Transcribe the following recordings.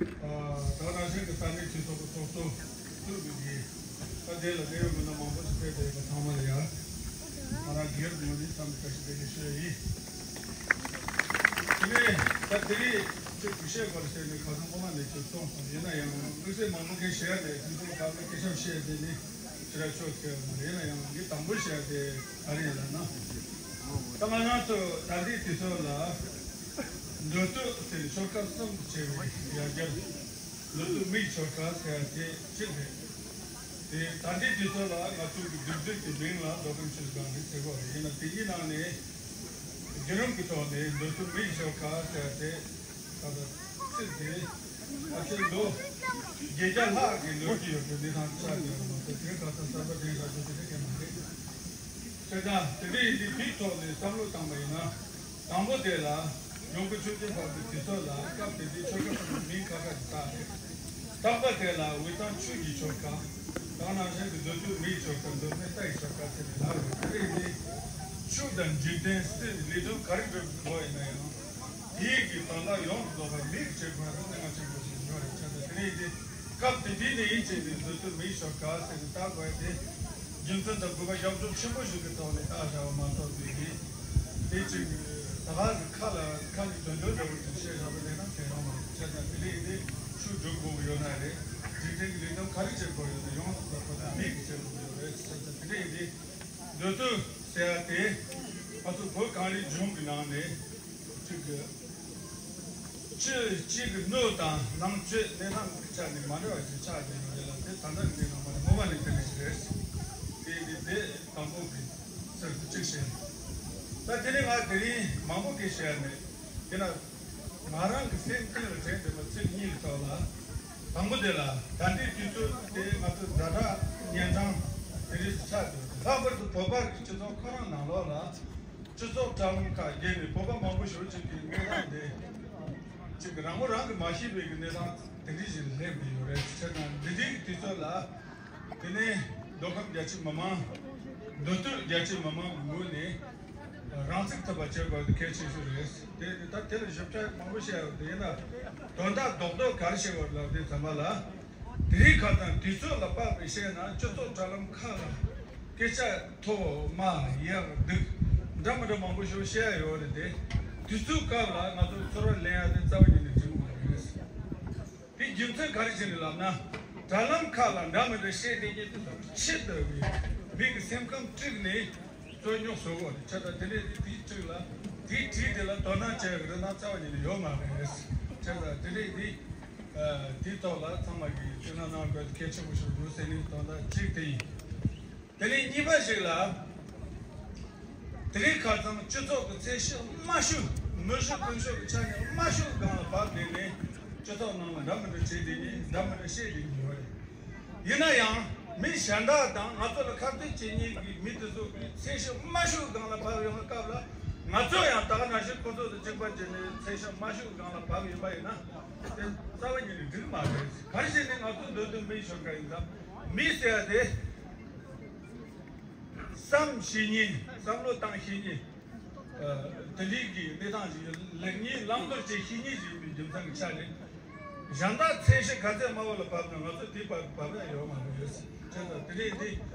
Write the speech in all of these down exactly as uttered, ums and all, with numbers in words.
ད་ནང་བཞིན་གྱི་ས་གནས་སྤྱི་ཚོགས་ཀྱི་ཚོགས་གཙོ་ཚུད་པའི་གི་ད་དེ་ལ་གནད་ཡོད་མི་སྣ་མང་པོ་ཞིག་ཕེབས་བསྡད་པ་ཚང་མ་ལ་ཡང་ང་རང་སྒེར་ངོས་ནས་འཚམས་འདྲི་བཀྲ་ཤིས་བདེ་ལེགས་ཞུ་ཡ་ཡིན། དེ་ནས་ད་དེ་རིང་ཁྱོད་དུས་ཆེན་སྐོར་བཤད་ནས་ཁ་སང་ཁོ་མ་ནས་ཁྱོད་གསུངས་སོང་། ཡིན་ན་ཡང་དམིགས་བསལ་མང་པོ་གིས་བཤད་ནས་དེ་ཚོ་ཁ་ལ་སྐད་ཆ་བཤད་དེ་ནི་ཕྱི་ར་ཆོག་ཟེར་བ་མ་རེད། ཡིན་ན་ཡང་འདི་དང་པོ་བཤད་དེ་ག་རེ་ཡིན་ལབ་ན། ད་ང་རང་ཚོ་ད་ལྟའི་དུས་ཚོད་ལ་མདོ་སྟོད་ཟེར་ཆོལ་ཁ་གསུམ་དུ་ཕྱེ་བའི་ཡ་གྱལ་མདོ་སྟོད་མི་ཡི་ཆོལ་ཁ་ཟེར་ཡ་དེ་གཅིག་རེད། དེ་ད་ལྟའི་དུས་ཚོད་ལ་ང་ཚོ་གི་སྒྲིག་འཛུགས་ཀྱི་མིང་ལ་མདོ་ཁམས་ཆོས་སྒང་རེད་ཟེར་གོ་རེད། ཡིན་ན་དེ་གཉིས་ནང་ནས་བརྒྱུད་རིམ་གྱི་ཐོག་ནས་མདོ་སྟོད་མི་ཡི་ཆོལ་ཁ་ཟེར་ཡ་དེ། ད་ལྟ་ཚིག་དེ་ཨ་ཕྱི་ལོ་བརྒྱད་བརྒྱ་ལྷག་གི་ལོ་རྒྱུས་ཡོད་པའི་གནས་སྟངས་ཆགས་ཡོད་པ་མ་ཟད། དེ་ཁ་སང་གསར་པ་དེ་ར་ཚོ་དེ་འདྲ་གས་མ་རེད། བྱས་ཙང་དེ་འདྲ་ཡིན་དུས་དེའི་ཐོག་ནས་བསམ་བློ་བཏང་པ་ཡིན་ན། དང་པོ་དེ་ལ་ཡོངས་ཁྱབ་ཆོས་ཅན་ཕབ་པའི་དུས་ཚོད་ལ་སྐབས་དེ་དུས་ཆོལ་ཁ་གསུམ་གྱི་མིང་ཁ་ཁ་ཅིག་བཏགས་རེད། རྟག་པ་དེ་ལ་དབུས་གཙང་ཆོས་ཀྱི་ཆོལ་ཁ། ད་ནང་བཞིན་གྱི་མདོ་སྟོད་མི་ཡི་ཆོལ་ཁ། མདོ་སྨད་རྟ་ཡི་ཆོལ་ཁ་ཟེར་ནས་ལབ་རེད། དེ་རེད་དེ། ཆོས་དང་འཇིག་རྟེན་སྲིད་ལས་དོན་ག་རེ་འགྲུབ་དགོས་ཡིན་ན་ཡང་། དེའི་གི་དོན་དག་ཡོངས་སུ་རྫོགས་པ་མིག་བྱེད་དགོས་ན་གནད་འགག་ཆེན་པོ་ཞིག་ཡོད་རེད། བྱས་ཙང་དེ་རིང་འདི་སྐབས་དེ་དུས་ནས་ཡིན་ཕྱིན་ནས་མདོ་སྟོད་མི་ཡི་ཆོལ་ཁ་ཟེར་ནས་བཏགས་དགོས་དེ། རྒྱུ་མཚན་དང་དགོས་པ་རྒྱབ་ལྗོངས་ཆེན་པོ་ཞིག་གི་ཐོག་ནས་བཏགས་བཞག་པ་མ་གཏོགས་པའི་གི་དེ་ཅིག་ད་ག་གི་ཁ་ལ་ཁ་ནས་དོན་དོན་འདྲ་བོ་ཅིག་བཤད་བཞག་པ་ལས་ན་གལ་ཡོང་མ་རེད། བྱས་ཙང་དེ་རིང་འདི་ཆོས་སྒྲུབ་དགོས་ཀྱི་ཡོད་ན་རེད། འཇིག་རྟེན་གྱི་ལས་དོན་ག་རེ་བྱེད་དགོས་ཡོད་ན་ཡོངས་སུ་རྫོགས་པ་དང་མིག་གིས་བྱེད་དགོས་ཀྱི་ཡོད་རེད། བྱས་ཙང་དེ་རིང་འདི། མདོ་སྟོད་ཟེར་ཡ་དེ་ང་ཚོ་བོད་གངས་རིའི་ལྗོངས་ཀྱི་ནང་ནས་གཅིག་གི་ཕྱི་གཅིག་གི་སྣོད་དང་ནང་བཅུད་གནས་སྟངས་ཀྱི་ཆ་ནས་མ་འདྲ་བ་ཞིག་ཆགས་བསྡད་ཡོད་རེད་ལ། དེ་ད་ལྟ་གི་གནས་སྟངས་མ་རེད། སྔོན་མ་ནས་དེ་འདྲ་ཞིག་རེད། དེ་ཡིན་དུས་དེ་དང་པོ་གི་ཟུར་དུ་གཅིག་བཤད། ད་དེ་ནས་ང་དེ་རིང་མང་པོ་གི་བཤད་ཡ་མེད། དེ་ན་ང་རང་གི་སེམས་གཏིང་ལ་དྲན་བསྡད་པ་ཚིག་གཉིས་ཀྱི་ཐོག་ལ། དང་པོ་དེ་ལ་ད་ལྟའི་དུས་ཚོད་དེ་ང་ཚོ་ཛ་དྲག་གཉན་འཕྲང་དེ་རིགས་སུ་ཆགས་ཡོད། ལྷག་པར་དུ་བོད་པ་གི་སྤྱི་ཚོགས་ཁོ་རང་ནང་ལོགས་ལ་སྤྱི་ཚོགས་དྲ་ལམ་ཁག་བརྒྱུད་ནས་བོད་པ་མང་པོ་ཞེ་པོ་ཅིག་གི་གནས་སྟངས་དེ་ཅིག་རང་ངོ་རང་གིས་མ་ཤེས་པའི་གི་གནས་སྟངས་དེ་འདྲ་ཞིག་སླེབས་ཀྱི་ཡོད་རེད། བྱས་ཙང་འདི་འདྲའི་གི་དུས་ཚོད་ལ། དེ་ནས་མདོ་ཁམས་རྒྱ་ཆེ་མི་མང་། མདོ་སྟོད་རྒྱ་ཆེ་མི་མང་ངོས་ནས་རང་ཚུགས་ཐུབ་པ་བྱེད་དགོས་དེ་གལ་ཆེ་ཤོས་རེད། དེ་ད་དེ་ལ་ཞིབ་ཆ་མང་པོ་བཤད་ཡོད་དེ་ཡིན་ན། དོན་དག་རྡོག་རྡོག་ག་རེ་བཤད་དགོས་ལབ་དུས་ཙམ་པ་ལ། དེ་རིང་ཁ་སང་དུས་ཚོད་ལ་དཔག་པའི་བཤད་ན་སྤྱི་ཚོགས་དྲ་ལམ་ཁག་ལ་སྐད་ཆ་མཐོ་དམའ་ཡག་སྡུག་འདྲ་མི་འདྲ་མང་པོ་ཞིག་བཤད་ཡ་ཡོད་རེད་དེ། དུས་ཚོད་སྐབས་ལ་ང་ཚོ་ཚོར་བ་ལེན་ཡ་དེ་རྩ་བ་ཉིད་ནས་འགྲིག་མ་རེད། དེ་རྒྱུ་མཚན་ག་རེ་བྱས་ནས་ལབ་ན། དྲ་ལམ་ཁག་ལ་འདྲ་མི་འདྲ་བཤད་བསྡད་མཁན་དེ་ཚོ་ཆེད་དུ་བའི་མི་གི་སེམས་ཁམས་དཀྲུགས་ནས་རྩོད་རྙོག་བཟོ་གི་ཡོད་རེད། བྱས་ཙང་དེ་འདྲས་དེ་དཀྲུགས་ལ་དེའི་གྲས་དེ་ལ་དོ་སྣང་བྱེད་ཡག་གི་རིན་ཐང་རྩ་བ་ཉིད་ནས་ཡོད་མ་རེད། བྱས་ཙང་དེ་འདྲས་དེ་དེའི་ཐོག་ལ་ཚང་མ་གིས་དོ་སྣང་གནང་དགོས་གལ་ཆེན་པོ་ཞིག་འདུག་ཟེར་ནས་དོན་དག་གཅིག་དེ་ཡིན། དེ་ནས་གཉིས་པ་ཞིག་ལ། དེ་རིང་ཁ་སང་སྤྱི་ཚོགས་ཀྱི་ཚད་གཞི་དམའ་ཤོས། མི་གཤིས་ཀུན་སྤྱོད་ཀྱི་ཆ་ནས་དམའ་ཤོས་སྒང་ལ་བབས་བསྡད་ནས་སྤྱི་ཚོགས་ནང་ལ་འདྲ་མི་འདྲ་བྱེད་བསྡད་མཁན། འདྲ་མི་འདྲ་བཤད་བསྡད་མཁན་ཡོད་རེད། ཡིན་ན་ཡང་མི་གཞན་དག་དང་ང་ཚོ་ལ་ཁ་གཏད་བྱེད་མཁན་གྱི་མི་དེ་ཚོ་གི་ཚད་གཞི་དམའ་ཤོས་སྒང་ལ་བབས་ཡོང་བའི་སྐབས་ལ། ང་ཚོ་ཡང་ད་ག་ནང་བཞིན་ཁོ་ཚོ་དང་གཅིག་པ་བྱས་ནས་ཚད་གཞི་དམའ་ཤོས་སྒང་ལ་བབས་ཡིན་པ་ཡིན་ན། དེ་རྩ་བ་ཉིད་ནས་འགྲིག་མ་རེད། ག་རེ་བྱས་ནས་ང་ཚོ་མདོ་སྟོད་མི་ཡི་ཆོལ་ཁ་ཡིན་ཙང་མི་ཟེར་ཡ་དེ། བསམ་ཤེས་མཁན། བསམ་བློ་བཏང་ཤེས་མཁན། ཨ། དེ་འདྲའི་གི་གནས་སྟངས་ཤིག་ལེགས་ཉེས་བླང་དོར་བྱེད་ཤེས་མཁན་ཞིག་ཡིན་པའི་རྒྱུ་མཚན་གྱི་ཆ་ནས། གཞན་དག་ཚད་གཞི་ག་ཚད་དམའ་བ་ལ་བབས་ན་ང་ཚོ་དེ་བབས་བབས་ཡ་ཡོད་མ་རེད། བྱས་ཙང་དེ་འདྲའི་དེ་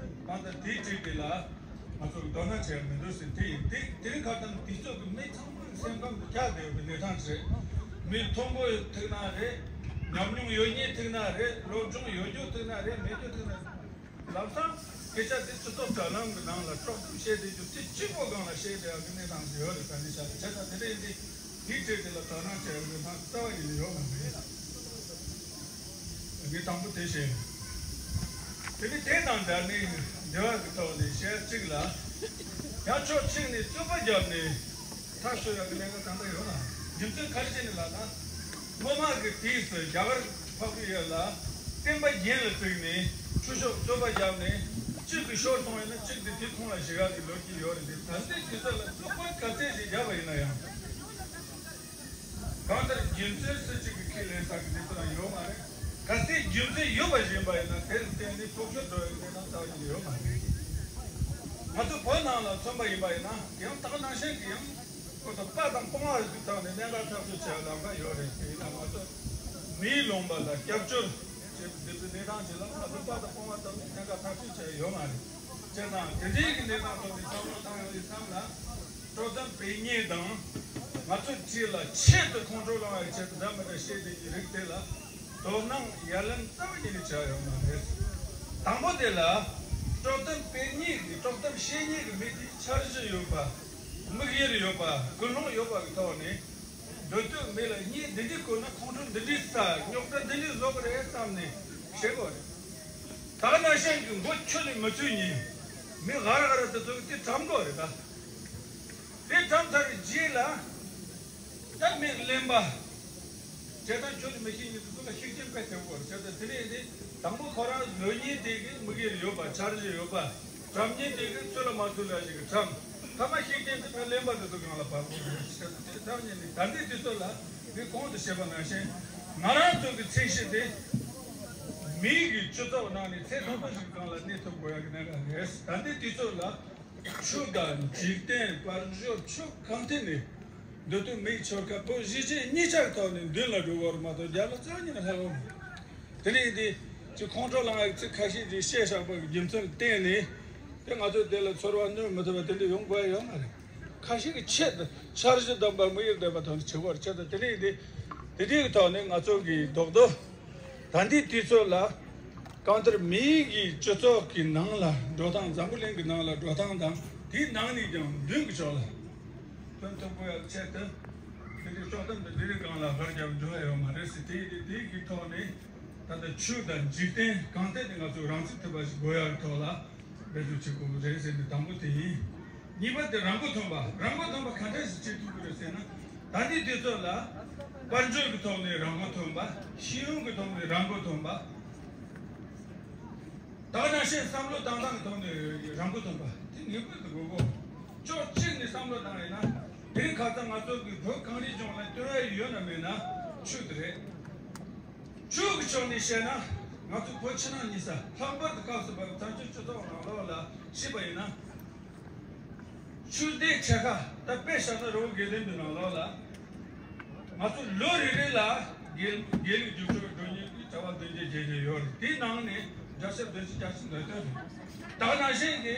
གང་ལྟར་དེའི་གྲས་དེ་ལ་ང་ཚོ་གི་དོ་སྣང་བྱས་མི་འདུག་ཟེར། དེ་ཡིན་དེ་དེ་རིང་ཁ་སང་དུས་ཚོད་ཀྱི་མི་ཚང་མའི་སེམས་ཁམས་དུ་ཁྱབ་བསྡད་ཡོད་པའི་གནས་སྟངས་རེད། མི་མཐོན་པོ་ཐུག་ན་རེད། ཉམས་མྱོང་ཡོད་མཁན་ཐུག་ན་རེད། སློབ་སྦྱོང་ཡོད་རྒྱུ་ཐུག་ན་རེད། མེད་རྒྱུ་ཐུག་ན་རེད། ལམ་སང་སྐད་ཆ་དེ་སྤྱི་ཚོགས་དྲ་ལམ་གྱི་ནང་ལ་དཀྲོག་གཏམ་བཤད་བསྡད་རྒྱུ་དེ་གཅིག་པོ་སྒང་ལ་བཤད་བསྡད་ཡག་གི་གནས་སྟངས་ཤིག་ཡོད་རེད། ད་ནི་བྱས་ཙང་དེ་འདྲ་ཡིན་དུས་དེའི་གྲས་དེ་ལ་དོ་སྣང་བྱེད་ཡག་གི་གནས་སྟངས་རྩ་བ་ཉིད་ནས་ཡོད་མ་རེད། ངས་དང་པོ་དེ་བཤད། དེ་ནི་དེ་དང་འདྲ་ནི་འབྲེལ་བ་གི་ཐོག་ནས་བཤད་གཅིག་ལ། ཡང་ཕྱོགས་གཅིག་ནས་རྩོད་པ་བརྒྱབ་ནས། ཐག་གཅོད་ཡག་གི་ལས་ཀ་གང་འདྲ་ཡོད་ལ། རྒྱུ་མཚན་ག་རེ་བྱས་ནས་ལབ་ན། སྔོན་མ་གི་དུས་སུ་རྒྱ་གར་འཕགས་པའི་ཡུལ་ལ་བསྟན་པ་རྒྱན་ལ་བཙུགས་ནས་ཆོས་ཕྱོགས་རྩོད་པ་བརྒྱབ་ནས་གཅིག་གི་ཤོར་སོང་བས་ན་གཅིག་དེ་དེའི་ཁོངས་ལ་ཞུགས་ཡག་གི་ལོ་རྒྱུས་ཡོད་རེད་དེ། ད་ལྟའི་དུས་ཚོད་ལ་རྩོད་པ་ག་ཚད་ཞིག་བརྒྱབ་པ་ཡིན་ན་ཡང་། གང་ལྟར་རྒྱུ་མཚན་སུ་གཅིག་གིས་ཁས་ལེན་ས་གི་གནས་ཚུལ་ཡང་ཡོད་མ་རེད། གལ་སྲིད་རྒྱུ་མཚན་ཡོད་པ་ཡིན་པ་ཡིན་ན་དེར་བརྟེན་ནས་ལྐོག་གྱུར་འགྲོ་བའི་གནས་སྟངས་རྩ་བ་ཉིད་ནས་ཡོད་མ་རེད། ང་ཚོ་བོད་ནང་ལ་མཚོན་པ་ཡིན་པ་ཡིན་ན་ཡང་དག་ནང་བཞིན་གྱི་ཡང་ཁོ་ཚོ་དཔའ་དང་དཔུང་བ་ཞིག་བཏང་ནས་གནད་འགག་ཐག་གཅོད་བྱེད་ཡག་ལམ་ཁ་ཡོད་རེད། དེ་ཡིན་ན་ང་ཚོ་ མིའི་ལུང་པ་ལ་སྐྱབས་བཅོལ་བྱེད་པའི་འདི་ཚོའི་གནས་སྟངས་ཤིག་ལ་ང་ཚོ་པ་དང་སྤོང་བ་ཙམ་ནས་གནད་འགག་ཐག་གཅོད་བྱས་ཡོད་མ་རེད། བྱས་ཙང་དེ་འདྲའི་གི་གནས་སྟངས་ཐོག་ནས་བསམ་བློ་བཏང་ཡོང་དུས་མཚམས་ལ། དཀྲོག་གཏམ་སྤེལ་མཁན་དང་། ང་ཚོའི་སྤྱི་ལ་ཆེད་དུ་ཁོང་ཁྲོ་ལངས་པའི་ཆེད་དུ་འདྲ་མི་འདྲ་བཤད་བསྡད་ཀྱི་རིགས་དེ་ལ། དོ་སྣང་ཡ་ལན་རྩ་བ་ཉིད་ནས་བྱ་ཡོད་མ་རེད། དང་པོ་དེ་ལ། དཀྲོག་གཏམ་སྤེལ་མཁན་གྱི་དཀྲོག་གཏམ་བཤད་མཁན་གྱི་མི་དེ་འཆར་གཞི་ཡོད་པ། དམིགས་ཡུལ་ཡོད་པ། ཀུན་སློང་ཡོད་པ་གི་ཐོག་ནས། མདོ་སྟོད་མི་ལ་གཉིད་འདི་འདྲའི་བསྐོར་ན་ཁོང་ཁྲོ་འདི་འདྲའི་ཟ། རྙོག་དྲ་འདི་འདྲའི་བཟོ་གི་རེད་བསམ་ནས་བཤད་དགོས་རེད། ད་ག་ནང་བཞིན་གྱི་མགོ་ཁྱོད་ལས་མི་ཚུད་ཉིན། མི་ག་རེ་ག་རེ་དེ་ཚོ་གི་དེ་གྲམ་དགོས་རེད་ད། དེ་གྲམ་ཚར་བའི་རྗེས་ལ། ད་མི་གླེན་པ། བྱས་ཙང་ཁྱོད་ཀྱི་མི་ཤེས་ཉིན་དུ་ཚོ་ལ་ཤུགས་རྐྱེན་དཔེ་ཐེབས་ཀྱི་ཡོད་རེད། བྱས་ཙང་དེ་ནས་དེ་དང་པོ་ཁོ་རང་ལོ་གཉིས་དེ་གི་དམིགས་ཡུལ་ཡོད་པ། འཆར་གཞི་ཡོད་པ། གྲམ་ཉིན་དེ་གི་ཚུར་ལ་མ་ཚུར་ལ་ཞིག་གི་གྲམ། ཐ་མ་ཤུགས་རྐྱེན་དེ་ཕར་གླེན་པ་དེ་ཚོ་སྒང་ལ་བབས་ཀྱི་ཡོད་རེད། བྱས་ཙང་དེ་ཐམས་ཅད་ནི་ད་ལྟའི་དུས་ཚོད་ལ་དེ་གོང་དུ་བཤད་པ་ནང་བཞིན་ང་རང་ཚོ་གི་ཚད་གཞི་དེ་མིའི་གི་སྤྱི་ཚོགས་ནང་ནས་ཚད་མཐོན་པོ་ཞིག་སྒང་ལ་གནས་ཐུབ་དགོས་ཡ་གི་གནད་འགག་རེད། ད་ལྟའི་དུས་ཚོད་ལ། ཆོས་དང་འཇིག་རྟེན། དཔལ་འབྱོར། ཆོས་གང་ཐད་ནས་མདོ་སྟོད་མིའི་ཆོལ་ཁ་བོད་གཞིས་བྱེས་གཉིས་ཆར་ཐོག་ནས་མདུན་ལ་འགྲོ་བར་མ་གཏོགས་རྒྱབ་ལ་རྩ་ཉིད་ནས་ལྷག་ཡོད་མ་རེད། དེ་ནས་འདི་ཅིག་ཁོང་ཁྲོ་ལངས་ཡག་ཚིག་ཁ་ཤས་ཅིག་བཤད་བཞག་པ་གི་རྒྱུ་མཚན་ལ་བརྟེན་ནས་དེ་ང་ཚོས་དེ་ལ་ཚོར་བ་གནོན་མི་ཐུབ་པ་དེ་འདྲ་ཡོང་དགོས་ཡ་ཡོད་མ་རེད། ཁ་ཤས་ཀྱི་ཆེད་དུ་འཆར་གཞི་ལྡན་པ་དམིགས་ཡུལ་ལྡན་པ་ཐོག་ནས་བྱེད་དགོས་རེད། ཆེད་དུ་དེ་ནས་འདི་དེ་འདྲའི་གི་ཐོག་ནས་ང་ཚོ་གི་རྡོག་རྡོག་ད་ལྟའི་དུས་ཚོད་ལ། གང་ལྟར་མིའི་གི་སྤྱི་ཚོགས་ཀྱི་ནང་ལ་འགྲོ་སྟངས། འཛམ་བུ་གླིང་གི་ནང་ལ་འགྲོ་སྟངས་དང་། དེའི་ནང་ནས་ཀྱང་མདུན་གྱི་ཕྱོགས་ལ་ཐོན་ཐུབ་དགོས་ཡག་ཆེད་དུ། དེ་འདྲའི་དཀྲོག་གཏམ་དེ་འདི་རིགས་སྒང་ལ་ཧར་རྒྱབ་འགྲོ་ཡ་ཡོད་མ་རེད་ཟེར། དེ་དེ་དེའི་གི་ཐོག་ནས་ད་ལྟ་ཆོས་དང་འཇིག་རྟེན་གང་ཐད་དེ་ང་ཚོས་རང་ཚུགས་ཐུབ་པ་ཞིག་དགོས་ཡ་གི་ཐོག་ལ། འབད་བརྩོན་བྱེད་དགོས་ཀྱི་རེད་ཟེར་ནས་དང་པོ་དེ་ཡིན། གཉིས་པ་དེ་རང་མགོ་ཐོན་པ། རང་མགོ་ཐོན་པ་ག་འདྲ་ཞིག་བྱེད་ཐུབ་ཀྱི་རེད་ཟེར་ན། ད་ལྟའི་དུས་ཚོད་ལ་དཔལ་འབྱོར་གྱི་ཐོག་ནས་རང་མགོ་ཐོན་པ། ཤེས་ཡོན་གྱི་ཐོག་ནས་རང་མགོ་ཐོན་པ། ད་ག་ནང་བཞིན་བསམ་བློ་བཏང་སྟངས་ཀྱི་ཐོག་ནས་རང་མགོ་ཐོན་པ་དེ་ངེས་པར་དུ་དགོས་གོ། ཕྱོགས་གཅིག་ནས་བསམ་བློ་བཏང་ཡིན་ན། དེ་རིང་ཁ་སང་ང་ཚོ་གི་བོད་གངས་རིའི་ལྗོངས་ལ་སྟོན་ཡ་ཡོད་ན་མེད་ན་ཆོས་དེ་རེད། ཆོས་ཀྱི་ཕྱོགས་ནས་བཤད་ན། ང་ཚོ་བོད་ཕྱི་ནང་གཉིས་ས་ལྷག་པར་དུ་སྐབས་སུ་བབས་པའི་བཙན་བྱོལ་སྤྱི་ཚོགས་ནང་ལོགས་ལ་ཤེས་པ་ཡིན་ན། ཆོས་སྡེ་ཆེ་ཁག་ད་དཔེ་བཞག་ན་རི་བོ་དགེ་ལྡན་པའི་ནང་ལོགས་ལ། ང་ཚོ་ལོ་རེ་རེ་ལ་དགེ་དགེ་ལུགས་རྒྱུགས་སྤྲོད་སྒྲུབ་མཁན་གྱི་བྱ་བ་སྡེ་བརྒྱད་བརྒྱད་བརྒྱད་ཡོད་རེད། དེའི་ནང་ནས་བརྒྱ་ཆ་བདུན་ཅུ་གྱ་གཅིག་འདོད་དོན་རེད། ད་ག་ནང་བཞིན་གྱི་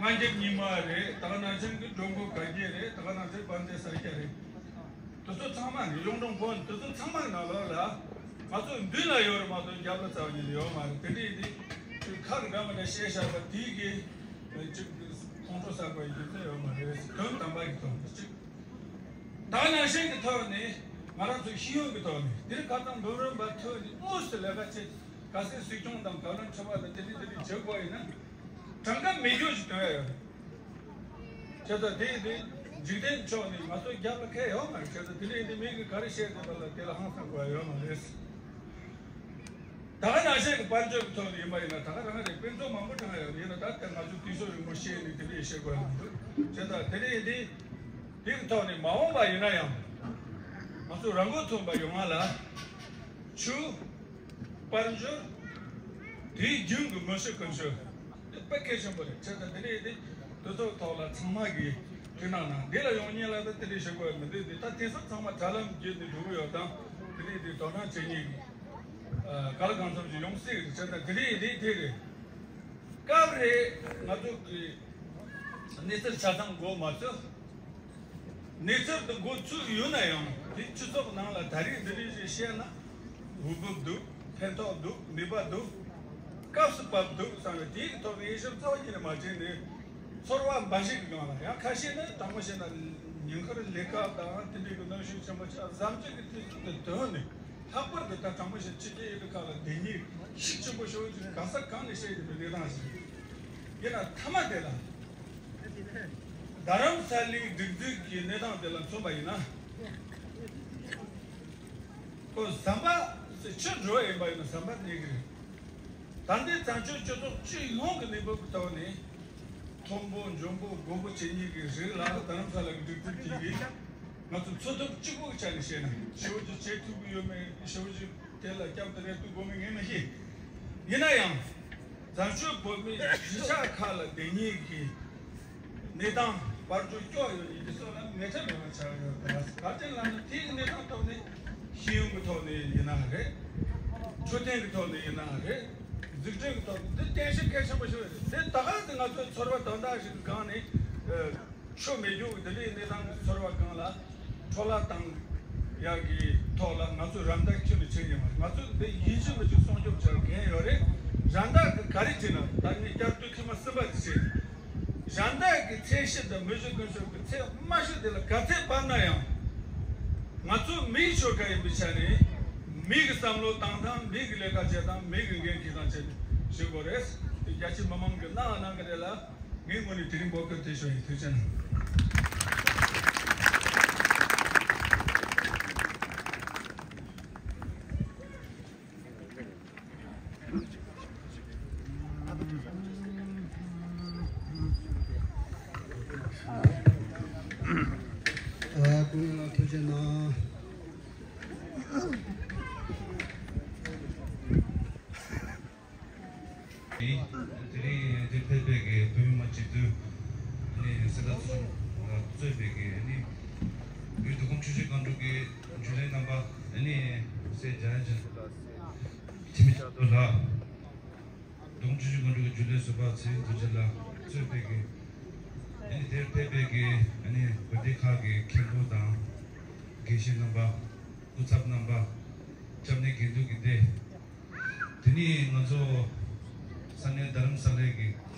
སྔ་འགྱུར་རྙིང་མ་རེད། ད་ག་ནང་བཞིན་གྱི་འགྲོ་མགོན་བཀའ་བརྒྱད་རེད། ད་ག་ནང་བཞིན་དཔལ་ལྡན་ས་སྐྱ་རེད། དེ་ཚོ་ཚང་མ་ནི་གཡུང་དྲུང་བོན། དེ་ཚོ་ཚང་མ་ནང་ལོགས་ལ་ང་ཚོ་མདུན་ལ་ཡོད་རེད་མ་གཏོགས་རྒྱབ་ལ་རྩ་བ་ཉིད་ནས་ཡོད་མ་རེད། དེ་འདྲ་ཡིན་དུས་ཁག་འདྲ་མི་འདྲ་བཤད་བཞག་པ་དེའི་གི་ཅིག་ཁོང་ཁྲོ་ཟ་དགོས་ཡ་རྒྱུ་མཚན་ཡོད་མ་རེད། དོན་དམ་པ་གི་ཐོག་ནས་ཅིག་ད་ནང་བཞིན་གྱི་ཐོག་ནས་ང་རང་ཚོ་ཤེས་ཡོན་གྱི་ཐོག་ནས་དེར་ཁ་སང་འབུམ་རམས་པ་ཐོན་ནས་དངོས་སུ་ལས་ཀ་བྱེད། གལ་སྲིད་སྲིད་སྐྱོང་དང་བཀའ་བློན་ཁྲི་པ་དང་དེ་འདྲ་དེ་འདྲ་བྱེད་དགོས་ཡིན་ན། གྲངས་ཀ་མེད་རྒྱུ་ཞིག་སྟོན་ཡ་ཡོད་རེད། བྱས་ཙང་དེ་ཡིན་དུས་འཇིག་རྟེན་ཕྱོགས་ནས་ང་ཚོ་རྒྱབ་ལ་ཁེལ་ཡོད་མ་རེད། བྱས་ཙང་དེ་འདྲ་ཡིན་དུས་མི་གིས་ག་རེ་བཤད་བསྡད་པ་ལ་དེ་ལ་ཧང་སང་དགོས་ཡ་ཡོད་མ་རེད། ད་ག་ནང་བཞིན་གྱི་དཔལ་འབྱོར་གྱི་ཐོག་ནས་ཡིན་པ་ཡིན་ན། ད་ག་རང་རེད། དཔེ་མཚོན་མང་པོ་དྲངས་ཡོད། ཡིན་ན་ད་ལྟ་ང་ཚོ་དུས་ཚོད་རིང་པོ་བཤད་ནས་དེ་འདྲ་བཤད་དགོས་ཡ་མི་འདུག་བྱས་ཙང་དེ་འདྲ་ཡིན་དུས་དེ་གི་ཐོག་ནས་མ་འོངས་པ་ཡིན་ན་ཡང་ང་ཚོ་རང་མགོ་ཐོན་པ་ཡོང་བ་ལ་ཆུ། དཔལ་འབྱོར། དེའི་རྒྱུན་གྱི་མི་ཤི་ཀུན་ཤི། དེ་དཔེ་གལ་ཆེན་པོ་རེད། བྱས་ཙང་དེ་འདྲ་ཡིན་དུས་དེ་ཚོའི་ཐོག་ལ་ཚང་མ་གིས་དེ་ནང་ན་འདི་ལ་ཡོང་མཁན་ལ་ད་དེ་འདྲ་བྱེད་དགོས་མི་འདུག་དེ་ད་དེ་ཚོ་ཚང་མ་དྲ་ལམ་བརྒྱུད་ནས་འགྲོ་གི་ཡོད་དང་། དེ་འདྲ་ཡིན་དུས་དོ་སྣང་བྱེད་མཁན་གྱི་ག་ལ་གང་འཚམ་ཞིག་ཡོང་སྲིད་རེད། བྱས་ཙང་དེ་འདྲ་ཡིན་དུས་དེ་རེད། སྐབས་རེ་ང་ཚོ་གི་གནས་ཚུལ་ཆ་ཚང་མགོ་མ་ཚོས། གནས་ཚུལ་དེ་མགོ་ཚོས་ཡོད་ན་ཡང་དེ་སྤྱི་ཚོགས་ནང་ལ་ད་རེས་འདི་འདྲ་ཞིག་བཤད་ན་འོས་བབ་འདུག་ཕན་ཐོགས་འདུག་ནུས་པ་འདུག་སྐབས་སུ་བབ་འདུག་བསམ་པའི་དེའི་ཐོག་ནས་དབྱེ་ཞིབ་རྩ་བ་ཉིད་ནས་མ་བྱས་ནས་ཚོར་བ་འབའ་ཞིག་གི་སྒང་ལ། ཡང་ཁ་ཤས་ནི་དྲང་མོ་བཤད་ན་ཉིན་དཀར་ལས་ཀ་དང་དེ་འདྲའི་གི་གནོན་ཤུགས་ཆེན་པོ་ཆགས། གཟའ་མཇུག་གི་དུས་ཚོད་དེ་དོན་ནི། ལྷག་པར་དུ་ད་དྲང་པོ་བཤད་ཕྱི་རྒྱལ་ཡུལ་གྲུ་ཁག་ལ་བསྡད་མཁན་ཤུགས་ཆེན་པོ་ཞེ་པོ་ཅིག་ག་ས་གང་ནས་བཤད་ཀྱི་འདུག་གནས་སྟངས་ཤིག་ཡིན་ན་མཐའ་མ་དེ་ལ་རྡ་རམ་ས་ལའི་སྒྲིག་འཛུགས་ཀྱི་གནས་སྟངས་དེ་ལ་མཚོན་པ་ཡིན་ན། ཁོ་ཟམ་པ་ཕྱིར་འགྲོ་ཡིན་པ་ཡིན་ན་ཟམ་པ་གནས་ཀྱི་རེད། ད་ལྟའི་བཙན་བྱོལ་སྤྱི་ཚོགས་སྤྱི་ཡོངས་ཀྱི་གནས་བབ་ཀྱི་ཐོག་ནས། མཐོན་པོ་འཇོན་པོ་རྒོད་པོ་བྱེད་མཁན་གྱི་རིགས་ལ་རྡ་རམ་ས་ལ་གི་སྒྲིག་འཛུགས་ཀྱིས་ང་ཚོ་འཚོ་ཐབས་གཅིག་པུ་གི་ཆ་ནས་བཤད་ན་ཞེ་པོ་ཅིག་བྱེད་ཐུབ་ཀྱི་ཡོད་མེད། ཞེ་པོ་ཅིག་དེ་ལ་སྐྱབས་དེ་རེད་ཐུབ་དགོས་མེད་ངས་མི་ཤེས། ཡིན་ན་ཡང་བཙན་བྱོལ་བོད་མི་གཞིས་ཆགས་ཁག་ལ་བསྡད་མཁན་གྱི་གནས་སྟངས་དཔལ་འབྱོར་སྐྱོ་ཡོད་མཁན་དེ་ཚོ་ལ་ངལ་འཕྲད་མེད་པ་ཆགས་ཡོད་པ་རེད། ག་རེ་ལབ་ན་དེའི་གནས་སྟངས་ཐོག་ནས་ཤེས་ཡོན་གྱི་ ཐོག་ནས་ཡིན་ན་རེད། འཕྲོད་བསྟེན་གྱི་ཐོག་ནས་ཡིན་ན་རེད། འཛུགས་སྐྲུན་གྱི་ཐོག་ནས་འདི་རྟེན་གཞི་གལ་ཆེན་པོ་ཞིག་རེད། དེ་ད་ག་ཟེ་ང་ཚོའི་ཚོར་བ་དོན་དག་ཞིག་གི་སྒང་ནས་ཆུ་མེད་རྒྱུ་གི་འདི་འདྲའི་གནས་སྟངས་ཀྱི་ཚོར་བ་སྒང་ལ་འཕྲོ་བརླག་བཏང་ཡག་གི་ཐོག་ལ་ང་ཚོས་རམ་འདེགས་ཁྱོན་ནས་བྱེད་ཀྱི་མ་རེད། ང་ཚོས་འདི་ཡིན་གཅིག་མིན་གཅིག་སྲུང་སྐྱོབ་བྱེད་འགན་ཡོད་རེད། རམ་འདེགས་ཀྱི་ག་རེ་བྱེད་ན་ད་ངས་བསྐྱར་ཟློས་ཐེངས་མ་གསུམ་པ་དེ་བྱེད། རམ་འདེགས་ཀྱི་ཚད་གཞི་དང་མི་གཞི་ཀུན་སྤྱོད་ཀྱི་ཚད་དམའ་ཤོས་དེ་ལ་ག་ཚད་བབས་ན་ཡང་། ང་ཚོ་མིའི་ཆོལ་ཁ་ཡིན་པའི་ཆ་ནས་མི་གི་བསམ་བློ་བཏང་སྟངས། མི་གི་ལས་ཀ་བྱེད་སྟངས། མི་གི་འགན་འཁྱེར་སྟངས་བྱེད་བྱེད་དགོས་རེད། དེ་རྒྱ་ཆེ་མི་མང་གི་གནང་གནང་གི་རེད་ལ། ངས་དངོས་གནས་དེ་རིང་འབོད་སྐུལ་དེ་ཞུ་ཡིན། ཐུགས་རྗེ་གནང་། ཨ། སྐུ་ངོ་ལ་ཐུགས་རྗེ་གནང་། དེ་རིང་འདིར་ཕེབས་པའི་གི་བོད་མི་མང་སྤྱི་འཐུས་ནས་གསེར་རྟ་ཚེ་རིང་ལགས་གཙོས་པའི་གི་ནི་བོད་མདོ་ཁམས་ཆུ་བཞི་སྒང་དྲུག་གི་རྒྱུན་ལས་རྣམ་པ། ནི་སྲས་རྒྱ་ཡན་ཆོས་འཕེལ་ལགས། འཐུས་མི་ལྕགས་རྡོར་ལགས། མདོ་ཁམས་ཆུ་བཞི་སྒང་དྲུག་གི་རྒྱུན་ལས་ཟུར་པ་ཚེ་རིང་རྡོ་རྗེ་ལགས་གཙོས་པའི་གི་ནི་འདིར་ཕེབས་པའི་གི་ནི་དགོན་སྡེ་ཁག་གི་མཁན་པོ་དང་དགེ་བཤེས་རྣམ་པ། སྐུ་ཚབ་རྣམ་པ། སྐྱབས་གནས་དགེ་འདུན་དགེ་སྡེ། དེ་ནས་ང་ཚོ་ས་གནས་རྡ་རམ་ས་ལའི་གི་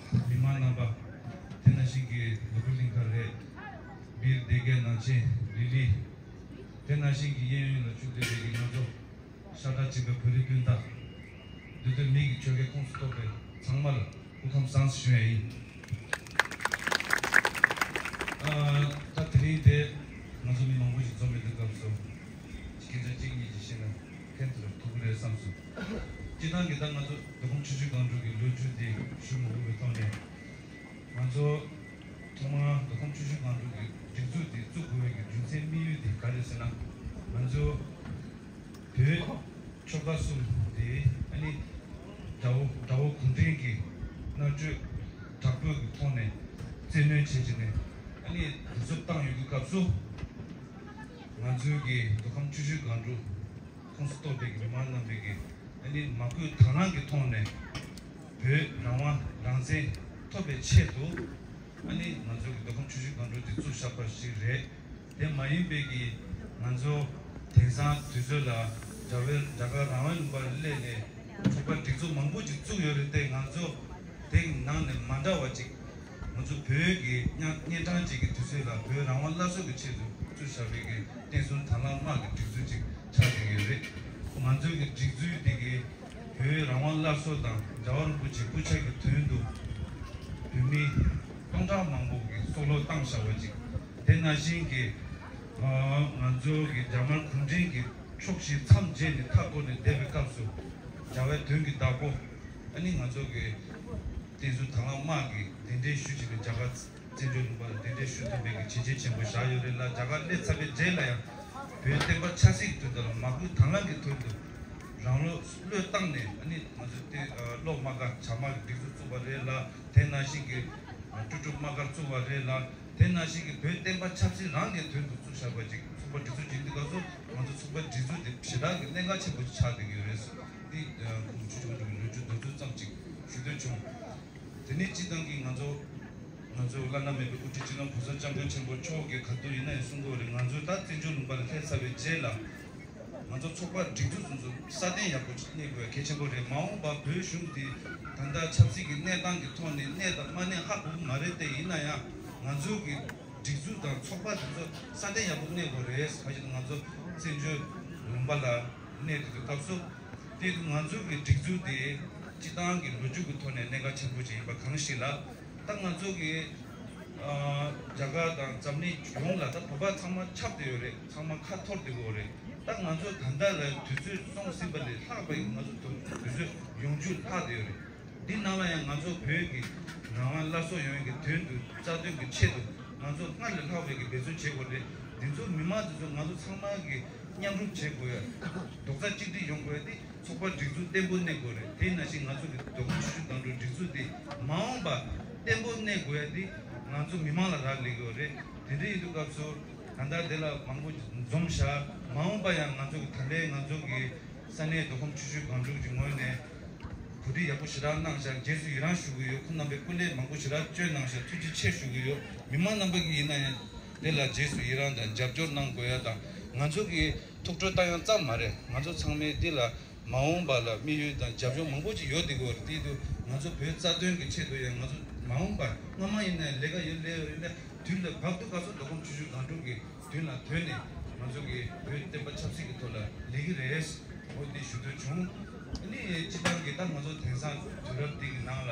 མི་མང་རྣམ་པ། དེ་ནང་བཞིན་གྱི་ནོར་བུ་གླིང་ཁ་རེད། སྦིར་སྡེ་དགེ་ནང་ཆེན་ལི་ལི། དེ་ནང་བཞིན་གྱི་གཡས་གཡོན་ལ་བཞུགས་བསྡད་པའི་གི་ང་ཚོ་ཤ་ཁྲག་གཅིག་པའི་བོད་རིགས་སྤུན་ཟླ། འདི་དོན་མི་གི་ཆོལ་ཁའི་ཁོངས་སུ་གཏོགས་པའི་ཚང་མ་ལ་སྐུ་ཁམས་བཟང་ཞུ་ཡ་ཡིན། ཨ། ད་དེ་རིང་དེ་ང་ཚོ་མི་མང་པོ་ཞིག་འཛོམས་ཡོད་དུས་སྐབས་སུ། སྐད་ཆ་གཅིག་གཉིས་ཅིག་བཤད་ན་ཕན་ཐོགས་ཐུབ་ཀྱི་རེད་བསམས་སོང་། སྤྱིར་བཏང་གི་ད་ང་ཚོ་མདོ་ཁམས་ཆུ་བཞི་སྒང་དྲུག་གི་ལོ་རྒྱུས་དེ་ཞུ་མ་དགོས་པའི་ཐོག་ནས། ང་ཚོ་ཐོག་མར་མདོ་ཁམས་ཆུ་བཞི་སྒང་དྲུག་གི་སྒྲིག་འཛུགས་དེ་བཙུགས་དགོས་པའི་གི་རྒྱུ་མཚན་དམིགས་ཡུལ་དེ་ག་རེ་ཟེར་ན། ང་ཚོ་བོད་ཆོལ་ཁ་གསུམ་དེ་ཨ་ནི་དགྲ་བོ་དགྲ་བོ་གུང་ཁྲན་གྱི་མནར་གཅོད་དྲག་པོའི་གི་ཐོག་ནས་བཙན་གནོན་བྱས་བྱས་ནས་ཨ་ནི་གདུག་རྩུབ་བཏང་ཡོད་དུས་སྐབས་སུ། ང་ཚོའི་གི་མདོ་ཁམས་ཆུ་བཞི་སྒང་དྲུག་ཁོངས་སུ་གཏོགས་པའི་གི་མི་མང་རྣམ་པའི་གི་ཨ་ནི་མ་བསྐུལ་དང་བླངས་ཀྱི་ཐོག་ནས་བོད་རང་དབང་རང་བཙན་ཐོབ་པའི་ཆེད་དུ། ཨ་ནི་ང་ཚོ་གི་མདོ་ཁམས་ཆུ་བཞི་སྒང་དྲུག་དེ་བཙུགས་བཞག་པ་ཞིག་རེད། དེ་མ་ཡིན་པའི་གི་ང་ཚོ་དེང་སང་དུས་ཚོད་ལ་རྒྱ་བལ་རྒྱ་གར་རང་དབང་ལུང་པར་སླེབས་ནས་ཚོགས་པ་སྒྲིག་འཛུགས་མང་པོ་ཅིག་བཙུགས་ཡོད་རེད་དེ། ང་ཚོ་དེའི་ནང་ནས་མ་འདྲ་བ་ཅིག་ང་ཚོ་བོད་ཀྱི་གཉའ་གཉན་འཕྲང་ཅིག་གི་དུས་ཚོད་ལ་བོད་རང་དབང་སླར་གསོ་གི་ཆེད་དུ་བཙུགས་བཞག་པའི་གི་བསྟན་སྲུང་དང་བླངས་དམག་གི་སྒྲིག་འཛུགས་ཅིག་ཆགས་བསྡད་ཡོད་རེད། ང་ཚོའི་གི་སྒྲིག་འཛུགས་དེ་གི་བོད་རང་དབང་སླར་གསོ་དང་རྒྱལ་བ་རིན་པོ་ཆེ་སྐུ་ཕྱྭ་གི་དོན་དུ་བོད་མི་སྟོང་ཕྲག་མང་པོ་གིས་སྲོག་བློས་བཏང་བཞག་པ་ཅིག་དེ་ནང་བཞིན་གྱི་ང་ཚོ་གི་རྒྱ་དམར་གུང་ཁྲན་གྱི་ཕྱོགས་བཞི་མཚམས་བཅད་ནས་མཐའ་བསྐོར་ནས་བསྡད་པའི་སྐབས་སུ། རྒྱལ་བའི་དོན་གྱི་བདག་པོ་ཨ་ནི་ང་ཚོ་གི་བསྟན་སྲུང་དང་བླངས་དམག་གིས་གདན་འདྲེན་ཞུས་བྱས་ནས་རྒྱ་གར་བཙན་བྱོལ་ལུང་པ་ལ་གདན་འདྲེན་ཞུ་ཐུབ་པའི་གི་བྱས་རྗེས་ཆེན་པོ་བཞག་ཡོད་རེད་ལ། རྒྱ་གར་སླེབས་ཚར་བའི་རྗེས་ལ་ཡང་བོད་བསྟན་པ་ཆབ་སྲིད་ཀྱི་དོན་དག་ལ་མ་བསྐུལ་དང་བླངས་ཀྱི་དོན་དུ་རང་བློས་བློས་བཏང་ནས་ཨ་ནི་ང་ཚོ་དེ་སློབ་དམག་སྒར་བྱ་དམག་གི་སྒྲིག་འཛུགས་བཙུགས་པ་རེད་ལ། དེ་ནང་བཞིན་གྱི་སྤྲུལ་སྤྲུལ་དམག་སྒར་བཙུགས་པ་རེད་ལ། དེ་ནང་བཞིན་གྱི་བོད་བསྟན་པ་ཆབ་སྲིད་རང་གི་དོན་དུ་བཙུགས་བཞག་པ་ཅིག་ཚོགས་པ་སྒྲིག་འཛུགས་ཅིག་ཡིན་དུས་སྐབས་སུ་ང་ཚོ་ཚོགས་པ་སྒྲིག་འཛུགས་དེ་ཞེ་དྲག་གི་གནད་འགག་ཆེན་པོ་ཅིག་ཆགས་བསྡད་ཀྱི་ཡོད་རེད། འདི་ཁོང་ཆུ་ཆུང་ཆུང་གི་ལོ་རྒྱུས་འདི་ཚོ་ཙམ་ཅིག་ཞུ་འདོད་བྱུང་། དེ་ནས་སྤྱིར་བཏང་གི་ང་ཚོ་ང་ཚོ་བླ་ན་མེད་པའི་དབུ་ཁྲིད་སྤྱི་ནོར་༸གོང་ས་༸སྐྱབས་མགོན་ཆེན་པོ་མཆོག་གིས་ག་དུས་ཡིན་ན་ཡང་གསུང་གི་ཡོད་རེད། ང་ཚོ་ད་བཙན་བྱོལ་ལུང་པ་ལ་སླེབས་ཚར་བའི་རྗེས་ལ། ང་ཚོ་ཚོགས་པ་སྒྲིག་འཛུགས་སོ་སོ་སྲ་བརྟན་ཡག་པོ་ཅིག་གནས་དགོས་ཡ་གལ་ཆེན་པོ་རེད། མ་འོངས་པ་བོད་གཞུང་འདི་ད་ལྟ་ཆབ་སྲིད་ཀྱི་གནས་སྟངས་ཀྱི་ཐོག་ནས་གནས་དང་མ་གནས་ཧ་གོ་གི་མ་རེད་དེ། ཡིན་ན་ཡང་ང་ཚོ་གི་སྒྲིག་འཛུགས་དང་ཚོགས་པ་དེ་ཚོ་སྲ་བརྟན་ཡག་པོ་གནས་དགོས་རེད། གང་ཞིག་ང་ཚོ་བཙན་བྱོལ་ལུང་པ་ལ་གནས་དུས་སྐབས་སུ། དེ་ང་ཚོ་གི་སྒྲིག་འཛུགས་དེ་སྤྱི་བཏང་གི་ལོ་རྒྱུས་ཀྱི་ཐོག་ནས་གནད་འགག་ཆེན་པོ་ཅིག་ཡིན་པ་གང་ཞིག་ལ། ད་ང་ཚོ་གི་ཨ་རྒྱ་གར་དང་འཛམ་གླིང་ཡོངས་ལ་ད་བོད་པ་ཚང་མ་ཁྱབ་བསྡད་ཡོད་རེད། ཚང་མ་ཁ་འཐོར་བསྡད་ཡོད་རེད། ད་ང་ཚོ་ད་ལྟ་ལ་དུས་ཚོད་སོང་ཟིན་པ་ལས་ལྷག་པའི་ང་ཚོ་དུས་ཚོད་ཡོང་རྒྱུ་ལྷག་བསྡད་ཡོད་རེད། འདི་ནང་ལ་ཡང་ང་ཚོ་བོད་ཀྱི་རང་དབང་སླར་གསོ་ཡོང་ཡག་གི་དོན་དུ་རྩ་དོན་གྱི་ཆེད་དུ་ང་ཚོ་སྔར་ལས་ལྷག་པའི་གི་འབད་བརྩོན་བྱེད་དགོས་རེད། འདི་ཚོ་མི་མང་འདི་ཚོ་ང་ཚོ་ཚང་མ་གི་མཉམ་རུབ་བྱེད་དགོས་ཡ། རྡོག་རྩ་གཅིག་སྒྲིལ་ཡོང་དགོས་ཡ་དེ། ཚོགས་པ་སྒྲིག་འཛུགས་བརྟན་པོ་གནས་དགོས་རེད། དེ་ནང་བཞིན་ང་ཚོ་གི་མདོ་ཁམས་ཆུ་བཞི་སྒང་དྲུག་སྒྲིག་འཛུགས་དེ་མ་འོངས་པ་བརྟན་པོ་གནས་དགོས་ཡ་དེ་ང་ཚོ་མི་མང་ལ་རག་ལས་ཀྱི་ཡོད་རེད། དེ་འདྲ་ཡིན་དུས་སྐབས་སུ་ ད་ལྟ་དེ་ལ་མང་པོ་འཛོམས་བཞག་མ་འོངས་པ་ཡང་ང་ཚོ་གི་ད་ལན་ང་ཚོ་གི་ས་གནས་མདོ་ཁམས་ཆུ་བཞི་སྒང་དྲུག་གི་ངོས་ནས་གོ་སྒྲིག་ཡག་པོ་ཞེ་དྲག་གནང་བཞག་རྗེས་སུ་ཡི་རང་ཞུ་གི་ཡོད། ཁོང་རྣམ་པས་སྐུ་ལས་མང་པོ་ཞེ་དྲག་བསྐྱོན་གནང་བཞག་ཐུགས་རྗེ་ཆེ་ཞུ་གི་ཡོད། མི་མང་རྣམ་པ་གིས་ཡིན་ན་ཡང་དེ་ལ་རྗེས་སུ་ཡི་རང་དང་རྒྱབ་སྐྱོར་གནང་དགོས་ཡ་དང་། ང་ཚོ་གི་ཐུགས་སྤྲོ་བཏང་ཡ་ཙམ་མ་རེད། ང་ཚོ་ཚང་མས་འདི་ལ་མ་འོངས་པ་ལ་དམིགས་ཡུལ་དང་རྒྱབ་ལྗོངས་མང་པོ་ཅིག་ཡོད་བསྡད་ཀྱི་ཡོད་རེད། དེ་དུས་ང་ཚོ་བོད་རྩ་དོན་གྱི་ཆེད་དུ་ཡང་ང་ཚོ་མ་འོངས་པ་སྔ་མ་ཡིན་ནའི་ལས་ཀ་ཡོད་ལས་ཡོད་རེད་ན། དུས་ལ་བབ་ཏུ་ག་ཚོད་མདོ་ཁམས་ཆུ་བཞི་སྒང་དྲུག་གི་མདུན་ལ་ཐོན་ནས་ང་ཚོ་གི་བོད་བསྟན་པ་ཆབ་སྲིད་ཀྱི་ཐོག་ལ་ལས་ཀྱི་རེད། འོ་དེ་ཞུ་འདོད་བྱུང་། ཨ་ནི་སྤྱི་བཏང་གི་ད་ང་ཚོ་དེང་སང་དུས་རབས་འདི་གི་ནང་ལ་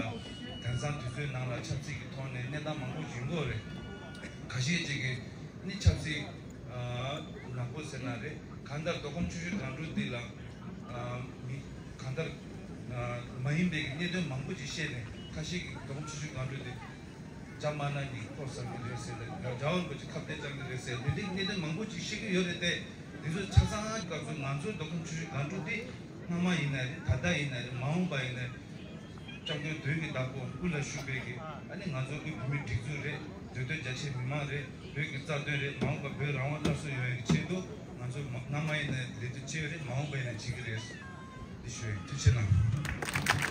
དེང་སང་དུས་ཚོད་ནང་ལ་ཆབ་སྲིད་ཀྱི་ཐོག་ནས་གནས་སྟངས་མང་པོ་ཡིན་གྱི་ཡོད་རེད། ཁ་ཤས་ཅིག་གིས་ནི་ཆབ་སྲིད་ནག་པོ་ཟེར་ན་རེད། གང་ལྟར་མདོ་ཁམས་ཆུ་བཞི་སྒང་དྲུག་འདི་ལ་མི་གང་ལྟར་མ་ཡིན་པའི་གནད་དོན་མང་པོ་ཅིག་བཤད་ནས། ཁ་ཤས་ཀྱིས་མདོ་ཁམས་ཆུ་བཞི་སྒང་དྲུག་འདི་རྒྱ་དམར་ནག་གཉིས་ཀོ་བཟང་གི་རེད་ཟེར་ནས། རྒྱ་དབང་པོ་ཅིག་ཁ་གཏད་གཅོག་གི་རེད་ཟེར། འདི་འདྲའི་གནད་དོན་མང་པོ་ཅིག་བཤད་ཀྱི་ཡོད་རེད་དེ། འདི་ཚོ་ཆ་ཚང་སྐབས་སུ་ང་ཚོའི་མདོ་ཁམས་ཆུ་བཞི་སྒང་དྲུག་འདི་སྔ་མ་ཡིན་ན་རེད། ད་ལྟ་ཡིན་ན་རེད། མ་འོངས་པ་ཡིན་ན་རེད། སྐྱབས་མགོན་བོད་ཀྱི་བདག་པོ་སྐུ་ལ་བཞུགས་པའི་གི་ཨ་ནི་ང་ཚོ་གི་བོད་མིའི་སྒྲིག་འཛུགས་རེད། འདོད་དོན་རྒྱ་ཆེའི་མི་མང་རེད། བོད་ཀྱི་རྩ་དོན་རེད། མ་འོངས་པ་བོད་རང་དབང་སླར་གསོ་ཡོང་ཡག་གི་ཆེད་དུ་ང་ཚོ་མ་སྔ་མ་ཡིན་ན་ལས་དོན་བྱས་ཡོད་རེད། མ་འོངས་པ་ཡིན་ན་བྱེད་ཀྱི་རེད། འདི་ཞུ་ཡིན། ཐུགས་རྗེ་གནང་།